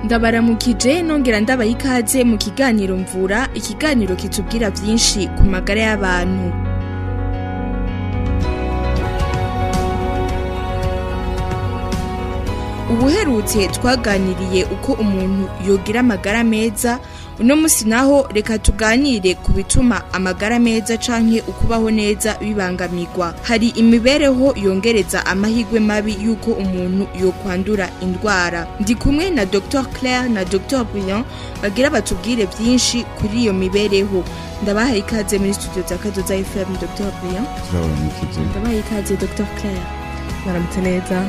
Ndabaramukije nongera ndabaha ikaze mu kiganiro mvura, ikiganiro kitubwira vyinshi ku magara y'abantu. Ubuherutse twaganiriye uko umuntu yogira amagara meza, uno musi naho reka tuganire ku bituma amagara meza canke ukubaho neza bibangamirwa. Hari imibereho yongereza amahirwe mabi yuko umuntu yokwandura indwara. Ndi kumwe na Dr Claire na Dr Brian bagira batubwire vyinshi kuri iyo mibereho. Ndabahaye ikaze muri studio za Kazoza FM, Dr Brian. Turabaramukije. Ndabahaye ikaze Dr Claire. Mwaramutse neza.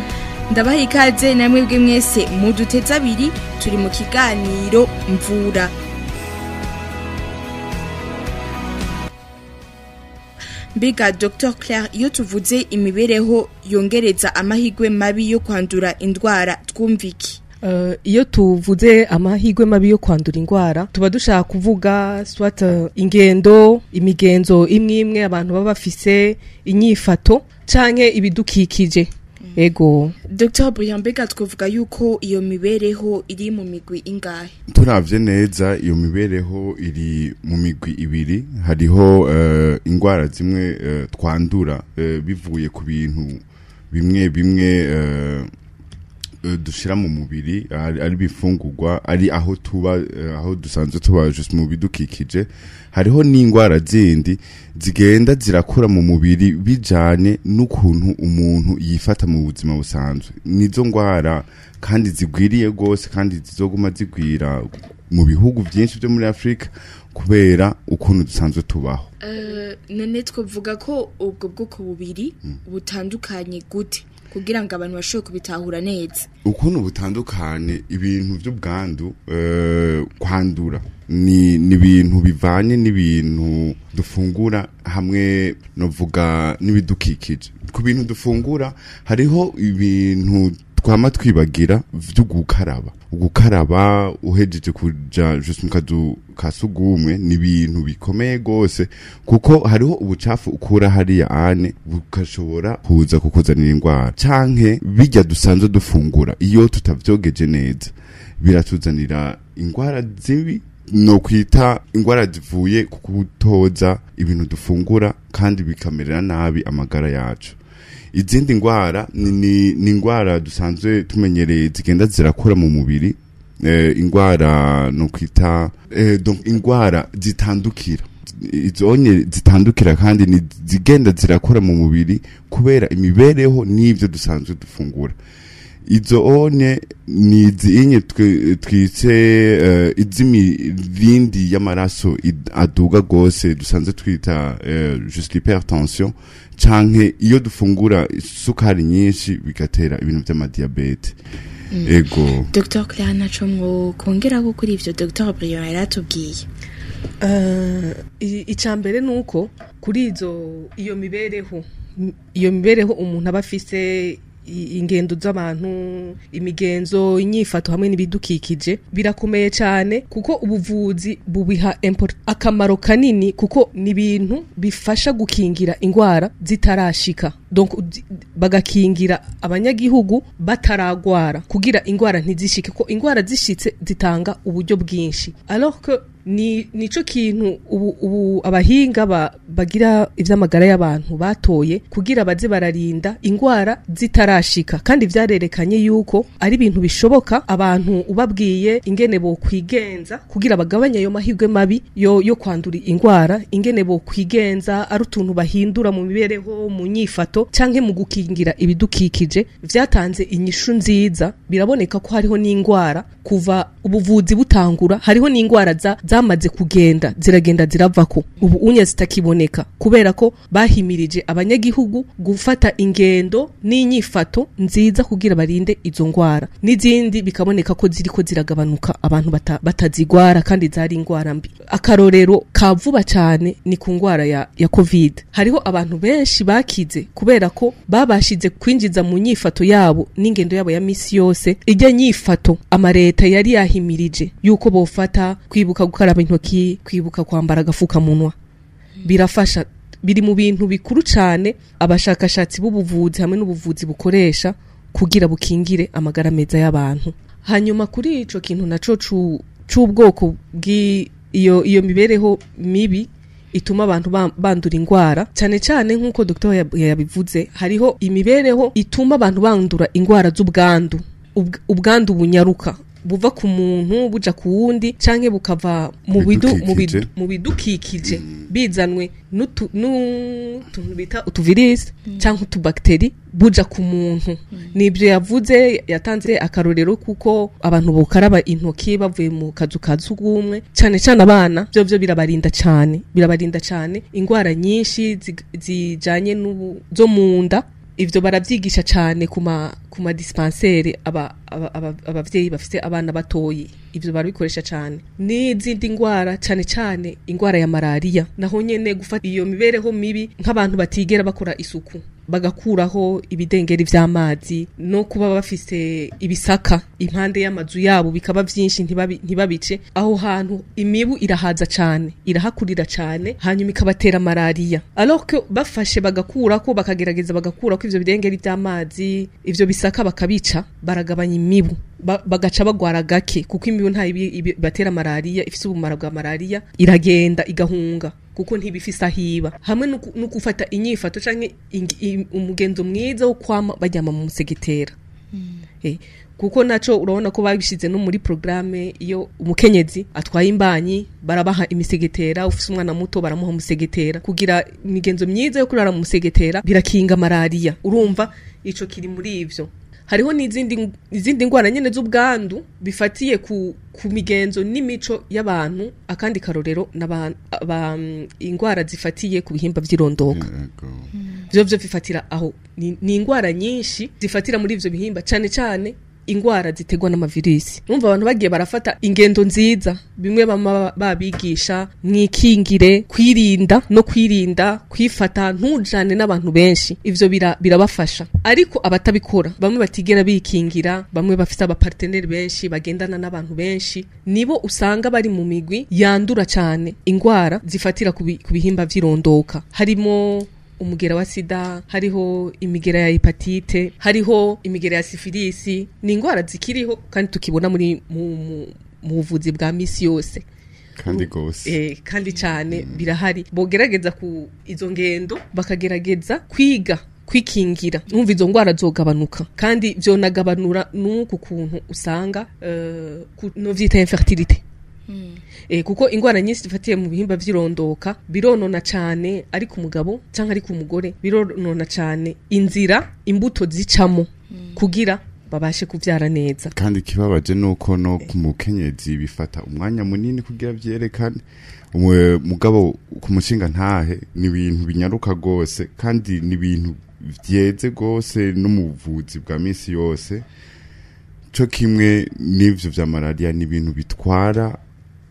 Ndabaha ikaze namwe bwe mwese muduteze abiri, turi mu kiganiro mvura. Mbega Dr Claire, iyo tuvuze imibereho yongereza amahirwe mabi yo kwandura indwara twumva iki? Iyo tuvuze amahirwe mabi yo kwandura indwara tuba dushaka kuvuga soit ingendo, imigenzo imwe imwe abantu baba bafise, inyifato canke ibidukikije. Ego. Dr Brian, mbega twavuga yuko iyo mibereho iri mu migwi ingahe? Turavye neza iyo mibereho iri mu migwi ibiri. Hariho ingwara zimwe twandura bivuye ku bintu bimwe bimwe dushira mu mubiri, ari bifungurwa, ari aho tuba, aho dusanzwe tuba, just mu bidukikije. Hariho n'ingwara zindi zigenda zirakura mu mubiri bijanye n'ukuntu umuntu yifata mu buzima busanzwe. Nizo ngwara kandi zigwiriye gose, kandi zizoguma zigwira mu bihugu byinshi byo muri Afrika kubera ukuntu dusanzwe tubaho. None twavuga ko ubwo bwoko bubiri butandukanye gute kugira ngo abantu bashobore kubitahura neza? Ukuntu butandukanye, ibintu by'ubwandu, kwandura ni ibintu bivanye n'ibintu dufungura hamwe novuga n'ibidukikije. Ku bintu dufungura hariho ibintu twama twibagira vyo gukaraba. Ugukaraba uhejeje kuja just mu kazu ka sugumwe ni ibintu bikomeye gose, kuko hariho ubucafu ukura hariya ane bukashobora kuza kukuzanira indwara, canke bijya dusanzwe dufungura iyo tutavyogeje neza biratuzanira indwara zibi, no kwita ingwara zivuye ku kutoza ibintu dufungura, kandi bikamerera nabi amagara yacu. Izindi ngwara ni ingwara dusanzwe tumenyereye zigenda zirakura mu mubiri, ingwara no kwita donc ingwara zitandukira, izonye zitandukira kandi ni zigenda zirakura mu mubiri kubera imibereho n'ivyo dusanzwe dufungura. Izo one ni zinye twitse iz'imirindi y'amaraso aduga gose dusanzwe twita juste l'hypertension, canke iyo dufungura isukari nyinshi bigatera ibintu vy'amadiabete. Ego. Dr Claire, naco mwokongera kuri ivyo Dr Brian yaratubwiye? Icambere nuko kuri izo iyo mibereho umuntu aba afise, ingendo z'abantu, imigenzo, inyifato hamwe n'ibidukikije birakomeye cyane, kuko ubuvuzi bubiha akamaro kanini, kuko ni ibintu bifasha gukingira ingwara zitarashika. Donc bagakingira abanyagihugu bataragwara kugira ingwara ntizishike, ko ingwara zishitse zitanga uburyo bwinshi. Alors que ni nico kintu ubu abahinga bagira ivy'amagara y'abantu batoye kugira baze bararinda ingwara zitarashika, kandi vyarerekanye yuko ari ibintu bishoboka abantu ubabwiye ingene bo kwigenza kugira bagabanye ayo mahirwe mabi yo kwandura ingwara, ingene bo kwigenza ari utuntu bahindura mu mibereho, mu nyifato canke mu gukingira ibidukikije, vyatanze inyishu nziza. Biraboneka ko hariho n'ingwara kuva ubuvuzi butangura, hariho n'ingwara zamaze kugenda ziragenda ziravako ubu unye zitakiboneka, kubera ko bahimirije abanyagihugu gufata ingendo n'inyifato nziza kugira barinde izo ngwara. N'izindi bikaboneka ko ziriko ziragabanuka, abantu batazigwara kandi zari ingwara mbi. Akarorero ka vuba cyane ni ku ngwara ya COVID. Hariho abantu benshi bakize kubera ko babashize kwinjiza mu nyifato yabo n'ingendo yabo ya misi yose ijya nyifato amareta yari yahimirije yuko bofata, kwibuka gukaraba intoki, kwibuka kwambara agafukamunwa. Birafasha, biri mu bintu bikuru cyane abashakashatsi b'ubuvuzi hamwe n'ubuvuzi bukoresha kugira bukingire amagara meza y'abantu. Hanyuma kuri ico kintu naco c'ubwoko bw'iyo iyo mibereho mibi ituma abantu bandura ingwara, cyane cyane nk'uko Dr yabivuze, hariho imibereho ituma abantu bandura ingwara z'ubwandu, ubwandu bunyaruka buva ku muntu buja ku wundi canke bukava mu bidukikije bizanwe n'utuntu bita utuvirisi canke utubakteri buja ku muntu. Nibyo yavuze, yatanze akarorero kuko abantu bokaraba intoki bavuye mu kazu ka sugumwe, cyane cyane abana, byo birabarinda cyane, birabarinda cyane ingwara nyinshi zijanye zo mu nda. Ivyo baravyigisha cyane ku ma dispensaire abavyeyi bafite abana batoyi, ivyo barabikoresha cyane. N'izindi ngwara cyane cyane ingwara ya malaria, naho nyene gufata iyo mibereho mibi nk'abantu batigera bakora isuku, bagakuraho ibidengeri vy'amazi, no kuba bafise ibisaka impande y'amazu yabo bikaba vyinshi ntibabice, aho hantu imibu irahaza cyane, irahakurira cyane, hanyuma ikabatera malaria. Alors que bafashe bagakurako, bakagerageza bagakurako ivyo bidengeri vy'amazi, ivyo bisaka bakabica, baragabanya imibu, bagaca bagwara gake, kuko imibu nta batera malaria, ifise ubumara bwa malaria iragenda igahunga kuko ntibifise ahiba. Hamwe no gufata inyifato canke umugenzo mwiza wo kwama bajyama mu musegetera. Kuko naco urabona ko babishize no muri programme, iyo umukenyezi atwaye imbanyi barabaha imisegetera, ufise umwana muto baramuha umusegetera, kugira imigenzo myiza yo kurara mu musegetera birakinga malaria. Urumva ico kiri muri ivyo. Hariho n'izindi ngwara nyene z'ubwandu bifatiye ku migenzo n'imico y'abantu. Akandi karorero ingwara zifatiye ku bihimba vy'irondoka, vyo bifatira aho, ni ingwara nyinshi zifatira muri ivyo bihimba, cane cane ingwara zitegwa n'amavirisi. Urumva abantu bagiye barafata ingendo nziza, bimwe bama babigisha mwikingire, kwirinda no kwirinda kwifata, ntujane n'abantu benshi, ivyo birabafasha. Ariko abatabikora, bamwe batigera bikingira, bamwe bafite abaparteneri benshi bagendana n'abantu benshi, nibo usanga bari mu migwi yandura cyane ingwara zifatira ku bihimba vy'irondoka. Harimo umugera wa sida, hariho imigera ya hepatite, hariho imigera ya sifilisi. Ni ingwara zikiriho kandi tukibona muri mu buvuzi bwa misi yose, kandi gose kandi cyane birahari. Bogerageza ku izo ngendo, bakagerageza kwiga kwikingira, numva izo ngwara zogabanuka, kandi vyonagabanura nuku kuntu usanga no vyita infertilité. Kuko ingwara nyinshi zifatiye mu bihimba vy'irondoka bironona cyane, ari ku mugabo canke ari ku mugore, bironona cyane inzira imbuto zicamo kugira babashe kuvyara neza. Kandi kibabaje nuko no ku mukenyezi bifata umwanya munini kugira vyerekane, mugabo ku mushinga ntahe ni ibintu binyaruka gose, kandi ni ibintu vyeze gose no mu buvuzi bwa misi yose. Co kimwe n'ivyo vya malaria ni ibintu bitwara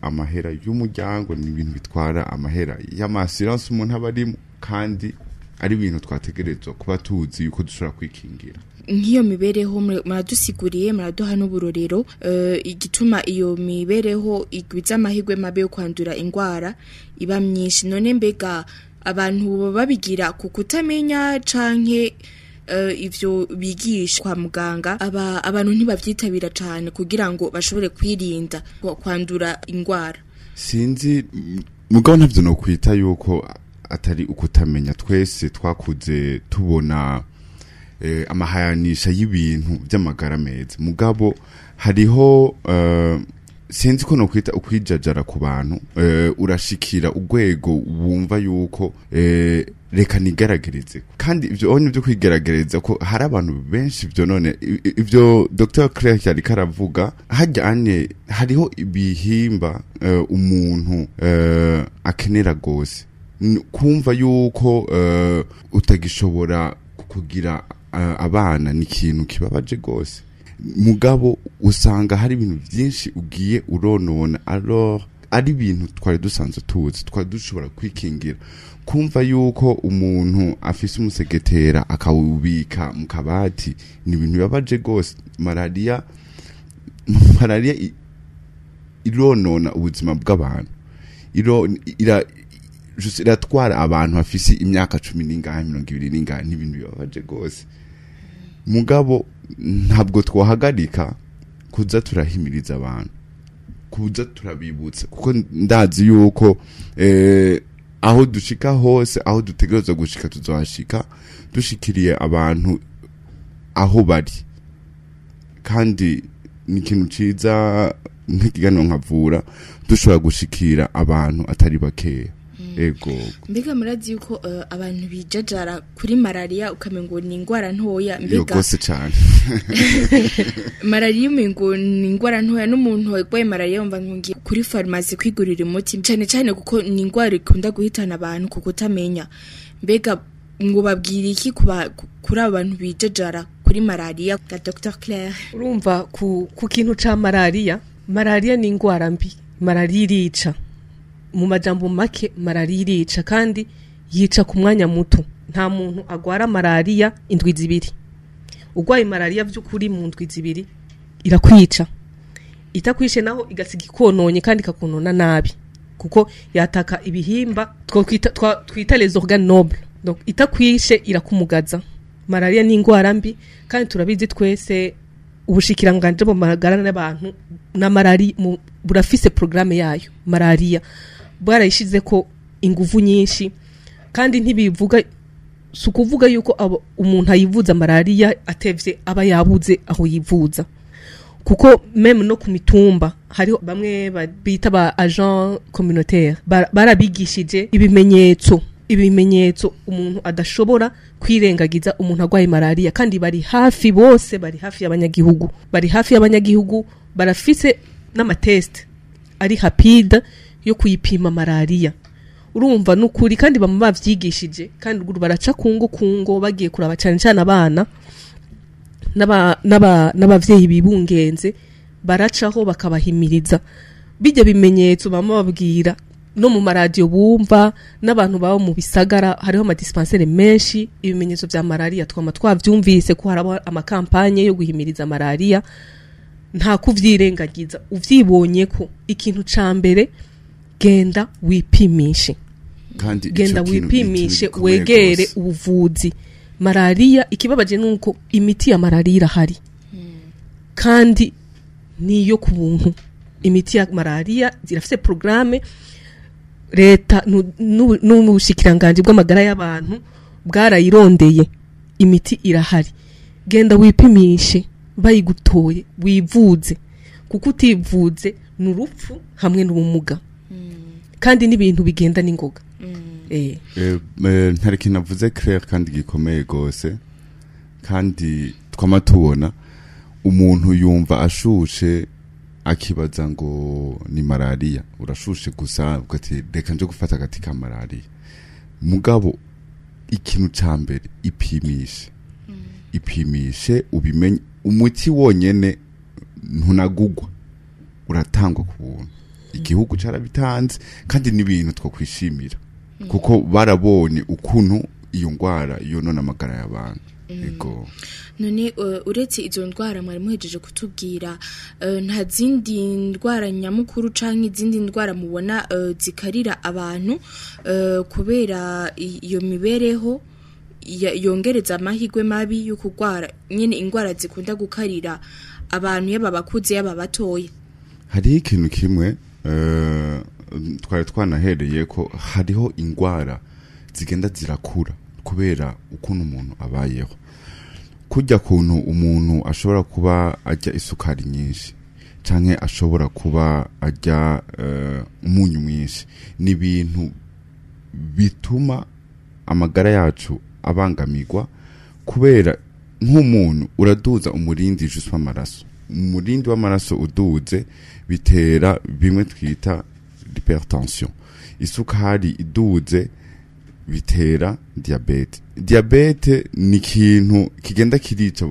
amahera y'umuryango, ni ibintu bitwara amahera y'amasiranse umuntu aba arimo, kandi ari ibintu twategerezwa kuba tuzi yuko dushobora kwikingira. Nk'iyo mibereho muradusiguriye, muraduha n'uburorero igituma iyo mibereho igwiza amahirwe mabi yo kwandura ingwara iba myinshi. None mbega abantu babigira ku kutamenya canke ivyo bigisha kwa muganga, abantu ntibavyitabira cane kugira ngo bashobore kwirinda kwandura ingwara? Sinzi, mugabo ntavyo no kwita yuko atari ukutamenya. Twese twakuze tubona amahayanisha y'ibintu by'amagara meza, mugabo hariho sinzi ko no kwita ukwijajara ku bantu. Urashikira urwego wumva yuko reka nigaragereze, kandi ivyo onye byo kwigaragaza ko hari abantu benshi byo none ivyo Dr Claire yari karavuga hajyanye, hariho ibihimba umuntu akenera gose, kumva yuko utagishobora kugira abana ni ikintu kibabaje gose. Mugabo usanga hari ibintu byinshi ugiye uronona, alors ari ibintu twari dusanzwe tuzi, twari dushobora kwikingira. Kumva yuko umuntu afise umusegetera akawubika mu kabati ni ibintu bibabaje gose. Malaria ironona ubuzima bw'abantu, iratwara abantu bafise imyaka 10 n'ingahe, 20 n'ingahe, ni ibintu bibabaje gose. Mugabo ntabwo twahagarika Kuza turahimiriza abantu, kuza turabibutsa, kuko ndazi yuko aho dushika hose, aho dutegerezwa gushika tuzohashika, dushikiriye abantu aho bari. Kandi ni ikintu ciza nk'ikiganiro nkavura, dushobora gushikira abantu atari bakeya. Ego. Mbega murazi yuko abantu bijajara kuri malaria, ukamengo ni ingwara ntoya? Iyo Mbega gose cane. Malaria umengo ni ingwara ntoya, n'umuntu warwaye malaria yumva ngiye kuri farumasi kwigurira umuti, cyane cyane kuko ni ingwara ikunda guhitana abantu kuko utamenya. Mbega ngo babwira iki kuri aba bantu bijajara kuri malaria ga Dr Claire? Urumva, ku kintu ca malaria, malaria ni ingwara mbi, malaria irica. Mu majambo make, malaria irica kandi yica ku mwanya muto. Nta muntu agwara malaria indwi 2. Urwaye malaria vy'ukuri mu ndwi 2 irakwica. Itakwishe naho igasiga ikononye, kandi ikakonona nabi, kuko yataka ibihimba twita les organes nobles. Donc itakwishe irakumugaza. Malaria ni ingwara mbi, kandi turabizi twese, ubushikiranganje mu magara n'abantu na malaria burafise programme yayo. Malaria bwarayishize ko inguvu nyinshi, kandi ntibivuga, si ukuvuga yuko umuntu ayivuza malaria atevye aba yabuze aho yivuza, kuko même no ku mitumba hariho bamwe bita ba agent communautaire. Barabigishije ibimenyetso umuntu adashobora kwirengagiza umuntu arwaye malaria, kandi bari hafi bose, bari hafi y'abanyagihugu, bari hafi y'abanyagihugu, barafise n'ama tests ari rapide yo kuyipima malaria. Urumva nukuri, kandi bama bavyigishije, kandi ruguru baraca kungo kungo bagiye kuraba cane cane abana n'abavyeyi bibungenze, baracaho bakabahimiriza bijya bimenyetso bama babwira no mu maradiyo bumva n'abantu baba mu bisagara. Hariho ama dispensaires menshi. Ibimenyetso vya malaria twama twavyumvise ko haraba ama campagnes yo guhimiriza malaria. Nta kuvyirengagiza, uvyibonye ko ikintu ca mbere, genda wipimishe. Kandi ico Genda kintu ni ikintu wipimishe, gikomeye wegere gose. ubuvuzi. Malaria, ikibabaje nuko imiti ya malaria irahari kandi niyo ku buntu. Imiti ya malaria zirafise programme, leta n'ubushikiranganji bw'amagara y'abantu bwarayirondeye, imiti irahari. Genda wipimishe, bayigutoye wivuze, kuko utivuze ni urupfu hamwe n'ubumuga, kandi n'ibintu bigenda n'ingoga. Ntari kintu avuze Claire kandi gikomeye gose, kandi twama tubona umuntu yumva ashushe akibaza ngo ni malaria. Urashushe gusa ugati reka nje gufata agati ka malaria. Mugabo ikintu ca mbere, ipimishe, ipimishe ubimenye. Umuti wonyene ntunagugwa, uratangwa ku buntu, igihugu carabitanze, kandi n'ibintu twokwishimira kuko barabonye ukuntu iyo ngwara yonona amagara y'abantu. Ego. None uretse izo ndwara mwari muhejeje kutubwira, nta zindi ndwara nyamukuru canke izindi ndwara mubona zikarira abantu kubera iyo mibereho yongereza amahirwe mabi yo kurwara nyene, ingwara zikunda gukarira abantu, yaba abakuze yaba abatoya? Hariho ikintu kimwe twari twanahereye ko hariho ingwara zigenda zirakura kubera ukuntu umuntu abayeho, kurya kuntu umuntu ashobora kuba arya isukari nyinshi canke ashobora kuba arya umunyu mwinshi. Ni ibintu bituma amagara yacu abangamirwa, kubera nk'umuntu uraduza umurindi juste w'amaraso. Umurindi w'amaraso uduze bitera bimwe twita hypertension. Isukari iduze bitera diabète. Diabète ni ikintu kigenda kirica.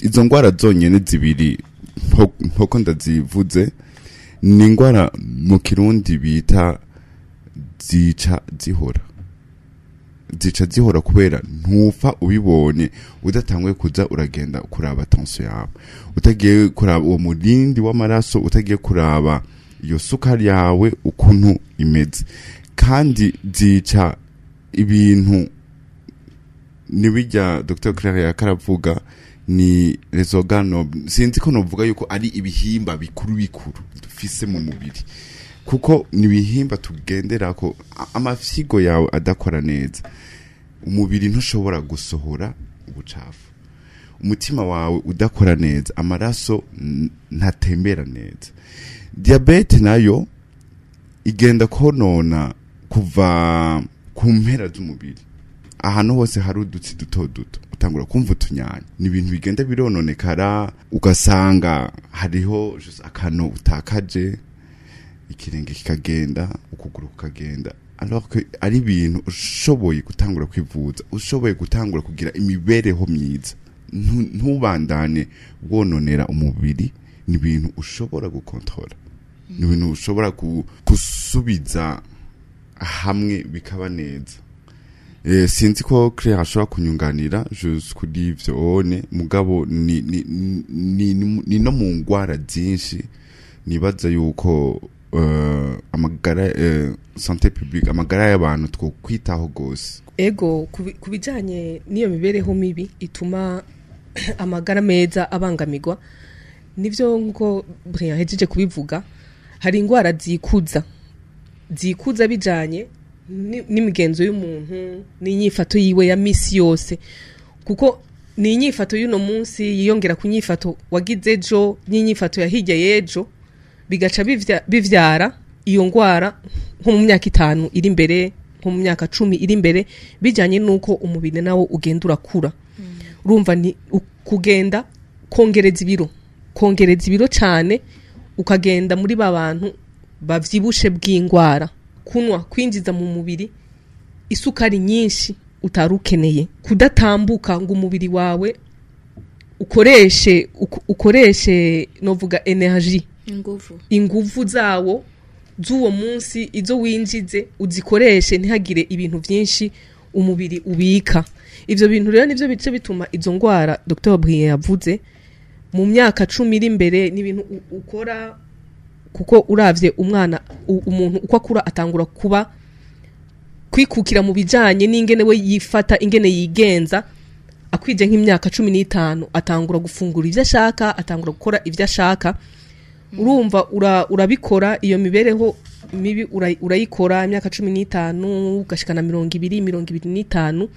Izo ngwara zonyene zibiri nkoko ndazivuze ni ingwara mu Kirundi bita zica zihora, zica zihora, kubera ntufa ubibonye udatanguye kuza uragenda kuraba tension yawe, utagiye kuraba uwo murindi w'amaraso, utagiye kuraba iyo sukari yawe ukuntu imeze. Kandi zica ibintu Nibijya Dr Claire yakaravuga ni les organes, sinzi ko novuga yuko ari ibihimba bikuru bikuru dufise mu mubiri, kuko ni ibihimba tugenderako. Amafyigo yawe adakora neza, umubiri ntushobora gusohora ubucafu. Umutima wawe udakora neza, amaraso ntatembera neza. Diabète nayo igenda konona kuva ku mpera z'umubiri, ahantu hose hari udutsi duto duto, utangura kumva utunyanya. Ni ibintu bigenda birononekara, ugasanga hariho just akantu utakaje, ikirenge kikagenda, ukuguru kukagenda, alors que ari ibintu ushoboye gutangura kwivuza, ushoboye gutangura kugira imibereho myiza, ntubandane wononera umubiri. Ni ibintu ushobora gukontorora, ni ibintu ushobora gusubiza hamwe bikaba neza. Sinzi ko Claire ashobora kunyunganira juste kuri ivyo one, mugabo ni no mu ngwara zinshi nibaza yuko amagara, santé publique, amagara y'abantu twokwitaho gose. Ego, ku bijanye n'iyo mibereho mibi ituma amagara meza abangamirwa, nivyo nkuko Brian hejeje kubivuga, hari ingwara zikuza bijanye n'imigenzo y'umuntu n'inyifato yiwe ya misi yose, kuko ni inyifato y'uno munsi yiyongera ku nyifato wagize ejo n'inyifato ya hirya y'ejo, bigaca bivyara iyo ngwara nko mu myaka 5 iri imbere, nko mu myaka 10 iri imbere, bijanye n'uko umubiri nawo ugenda urakura. Urumva ni kugenda kongereza ibiro cane, ukagenda muri ba bantu bavyibushe bw'ingwara, kunwa, kwinjiza mu mubiri isukari nyinshi utari ukeneye, kudatambuka ngo umubiri wawe ukoreshe novuga énergie, Inguvu. Inguvu zawo z'uwo munsi, izo winjize uzikoreshe, ntihagire ibintu byinshi umubiri ubika. Ivyo bintu rero nivyo bice bituma izo ngwara Dr Brian yavuze mu myaka 10 iri imbere. N'ibintu ukora, kuko uravye umwana, umuntu uko akura atangura kuba kwikukira mu bijanye n'ingene we yifata, ingene yigenza. Akwije nk'imyaka 15 atangura gufungura ivyo ashaka, atangura gukora ivyo ashaka. Urumva urabikora iyo mibereho mibi, urayikora imyaka 15, ugashikana 20, 25,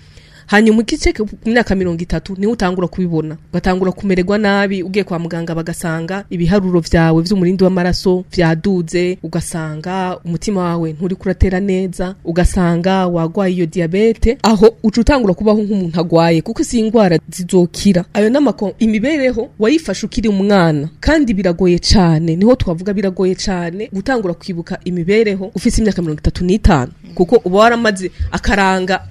hanyuma igice ku myaka 30 niho utangura kubibona, ugatangura kumererwa nabi. Ugiye kwa muganga bagasanga ibiharuro vyawe vy'umurindi w'amaraso vyaduze, ugasanga umutima wawe nturi kuratera neza, ugasanga wagwaye iyo diabète. Aho uca utangura kubaho nk'umuntu agwaye, kuko si ingwara zizokira. Ayo n'amako imibereho wayifashe ukiri umwana, kandi biragoye cane, niho twavuga biragoye cane gutangura kwibuka imibereho ufise imyaka 35, kuko uba waramaze akaranga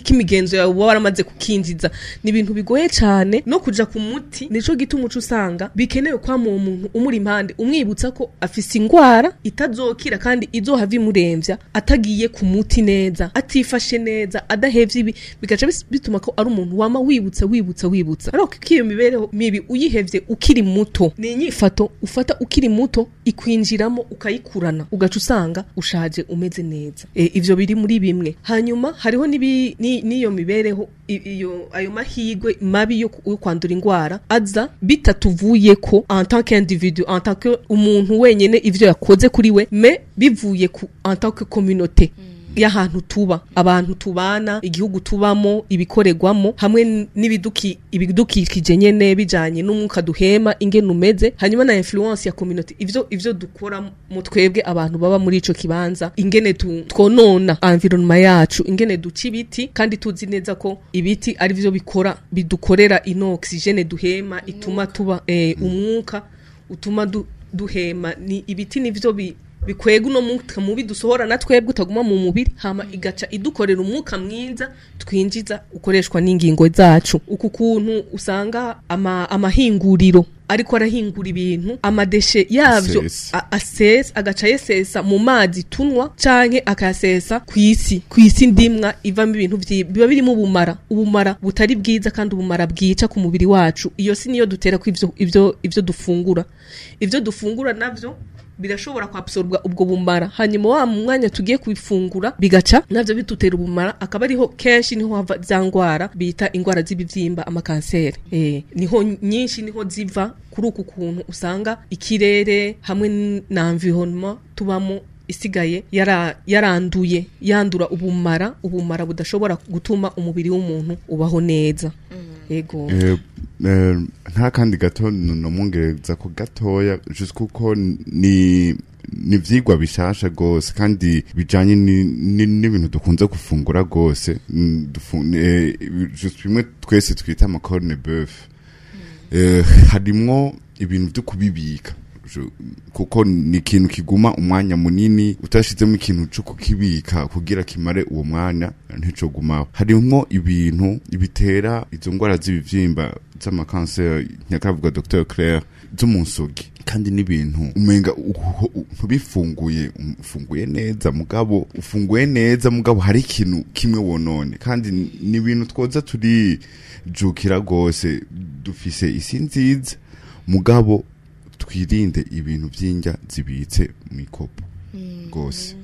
k'imigenzo yawe, uba waramaze kukinjiza. Ni ibintu bigoye cane no kuja ku muti. Nico gituma uca usanga bikenewe kwama uwo muntu umuri impande, umwibutsa ko afise ingwara itazokira kandi izohava imuremvya atagiye ku muti neza, atifashe neza, adahevye ibi. Bigaca bituma ko ari umuntu wama wibutsa, wibutsa, wibutsa. Ariko ko iyo mibereho mibi uyihevye ukiri muto, ni inyifato ufata ukiri muto, ikwinjiramo ukayikurana, ugaca usanga ushaje umeze neza. Ivyo biri muri bimwe. Hanyuma hariho n'iyo mibereho, iyo ayo mahigwe mabi yo kwandura ingwara aza bitatuvuye ko en tant qu'individu, en tant que umuntu wenyene, ivyo yakoze kuri we, mais bivuye ku en tant que communauté y'ahantu tuba, abantu tubana, igihugu tubamo, ibikorerwamo, hamwe n'ibiduki ibidukikije nyene, bijanye n'umwuka duhema ingene umeze, hanyuma na influence ya communauté, ivyo dukora mu twebwe abantu baba muri ico kibanza, ingene twonona environnement yacu, ingene duca ibiti kandi tuzi neza ko ibiti ari vyo bikora, bidukorera ino oxygène duhema, ituma tuba umwuka utuma duhema. Ni ibiti nivyo bikwega uno mwuka mubi dusohora na twebwe utaguma mu mubiri, hama igaca idukorera umwuka mwiza twinjiza, ukoreshwa n'ingingo zacu. Uku kuntu usanga amahinguriro ariko arahingura ibintu, ama déchets yavyo Asesa. Asesa, agaca yesesa mu mazi tunwa canke akayasesa kw'isi ndimwa ivamo ibintu biba birimo ubumara butari bwiza kandi ubumara bwica ku mubiri wacu. Iyo si niyo dutera ko ivyo dufungura navyo. Birashobora kwabsorbwa ubwo bumara, hanyuma wa mwanya tugiye kubifungura bigaca navyo bitutera ubumara, akaba ariho kenshi niho hava za ngwara bita ingwara z'ibivyimba, amakanseri. Niho nyinshi niho ziva kuri uku kuntu usanga ikirere hamwe na environnement tubamo isigaye yaranduye, yandura ubumara, ubumara budashobora gutuma umubiri w'umuntu ubaho neza. Yego. Nta kandi gato nomwongereza ko gatoya, just kuko ni ivyigwa bishasha gose kandi bijanye n'ibintu dukunze gufungura gose. Just bimwe twese twita ama corne bœuf, harimwo ibintu vyo kubibika. Kuko ni ikintu kiguma umwanya munini, utashizemo ikintu cyo kukibika kugira kimare uwo mwanya nticogumaho. Harimwo ibintu bitera izo ngwara z'ibivyimba z'amakanseri nyakavuga Dr Claire zo mu nsogi, kandi n'ibintu umenga ntubifunguye, ufunguye neza mugabo, ufunguye neza mugabo hari ikintu kimwe wonone. Kandi ni ibintu twoza turijukira gose. Dufise isi nziza, mugabo twirinde ibintu vy'indya zibitse mu ikopo gose.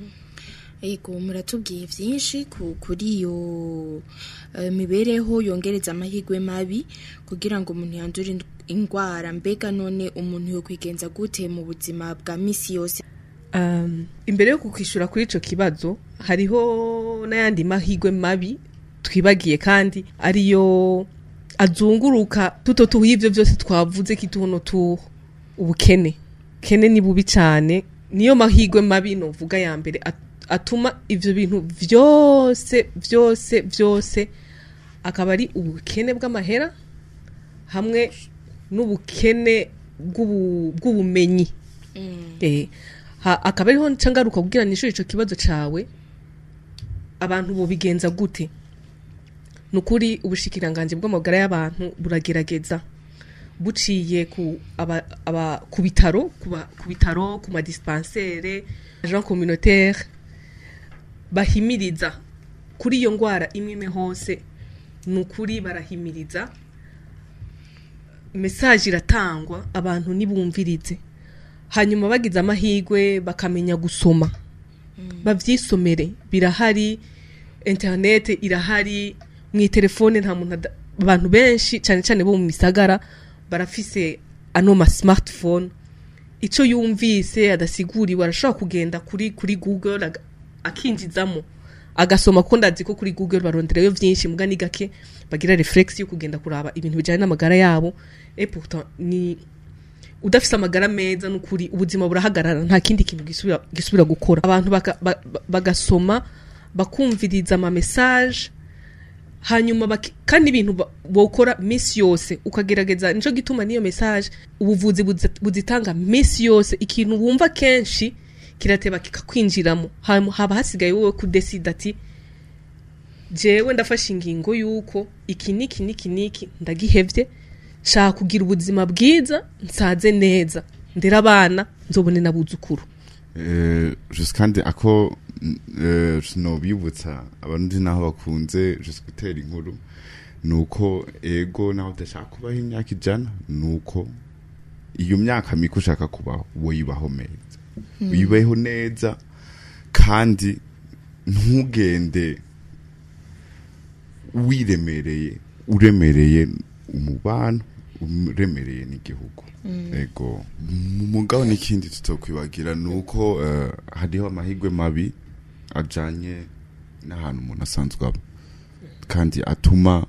Ego, muratubwiye vyinshi kuri iyo mibereho yongereza amahirwe mabi kugira ngo umuntu yandure ingwara. Mbega none umuntu yokwigenza gute mu buzima bwa misi yose? Imbere yo kukwishura kuri ico kibazo, hariho n'ayandi mahirwe mabi twibagiye kandi ariyo azunguruka tuto tuhu y'ivyo vyose twavuze kituhono tuho: ubukene. Kene ni bubi cane, niyo mahirwe mabi novuga ya mbere atuma ivyo bintu vyose vyose vyose, akaba ari ubukene bw'amahera hamwe n'ubukene bw'ubumenyi. Akaba ariho nca ngaruka kugira nishure ico kibazo cawe: abantu bobigenza gute? Nukuri ubushikiranganji bw'amagara y'abantu buragerageza buciye ku bitaro, ku bitaro, ku ma dispensaires, agents communautaires bahimiriza kuri iyo ngwara imwe imwe hose. Nukuri barahimiriza, message iratangwa, abantu nibumvirize, hanyuma bagize amahirwe bakamenya gusoma bavyisomere. Birahari, internet irahari mu telefone, nta muntu abantu benshi cyane cyane bo mu misagara barafise ano ma smartphone. Ico yumvise adasiguriwe arashobora kugenda kuri Google akinjizamo agasoma, ko ndazi ko kuri Google baronderayo vyinshi, muga ni gake bagira réflexe yo kugenda kuraba ibintu bijanye n'amagara yabo. Et pourtant ni udafise amagara meza, nukuri ubuzima burahagarara, nta kindi kintu gisubira gukora. Abantu bagasoma, bakumviriza ama message, hanyuma kandi ibintu bokora misi yose ukagerageza. Nico gituma niyo message ubuvuzi buzitanga misi yose. Ikintu wumva kenshi kirateba kikakwinjiramo, hanyuma haba hasigaye wowe kudesida ati: "Jewe ndafashe ingingo yuko iki niki niki niki ndagihevye, nshaka kugira ubuzima bwiza, nsaze neza, ndera abana, nzobone n'abuzukuru." Juste kandi ako nobibutsa abarundi naho bakunze juste gutera inkuru, nuko ego naho udashaka kubaho imyaka 100, nuko iyo myaka mike ushaka kubaho woyibaho neza, uyibeho neza, kandi ntugende wiremereye, uremereye umubano, uremereye n'igihugu. Ego, mu mugabo n'ikindi tutokwibagira nuko hariho amahirwe mabi ajanye n'ahantu umuntu asanzwe aba, kandi atuma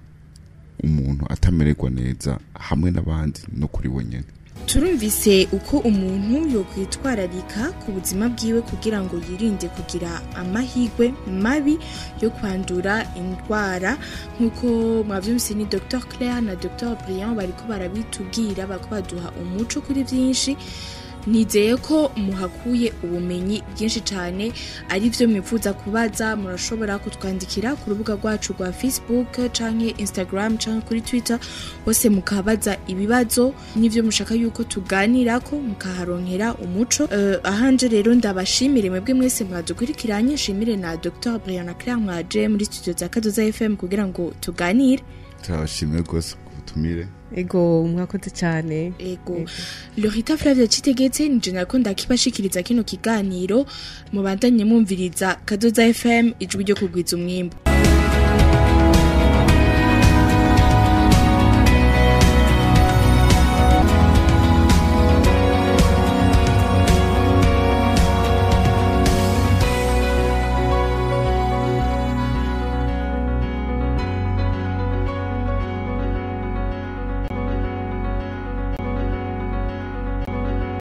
umuntu atamererwa neza hamwe n'abandi no kuri we nyene. Turumvise uko umuntu yokwitwararika ku buzima bwiwe kugira ngo yirinde kugira amahirwe mabi yo kwandura indwara. Nk'uko mwavyumvise, ni Dr Claire na Dr Brian bariko barabitubwira, bariko baduha umuco kuri vyinshi. Nizeye ko muhakuye ubumenyi bwinshi cyane. Ari byo mwifuza kubaza, murashobora kutwandikira ku rubuga rwacu rwa Facebook canke Instagram canke kuri Twitter hose, mukabaza ibibazo n'ivyo mushaka yuko tuganirako, mukaharonkera umuco. Ahanje rero ndabashimire mwebwe mwese mwadukurikiranye, nshimire na Dr Brian na Claire mwaje muri studio za Kadoza FM kugira ngo tuganire. Turabashimiye rwose. butumire. Ego, mwakoze cyane. Ego, Lorita Flavia Citegetse nije nariko ndakibashikiriza kino kiganiro. Mubandanye mwumviriza Kadoza FM, ijwi ryo kugwiza umwimbu.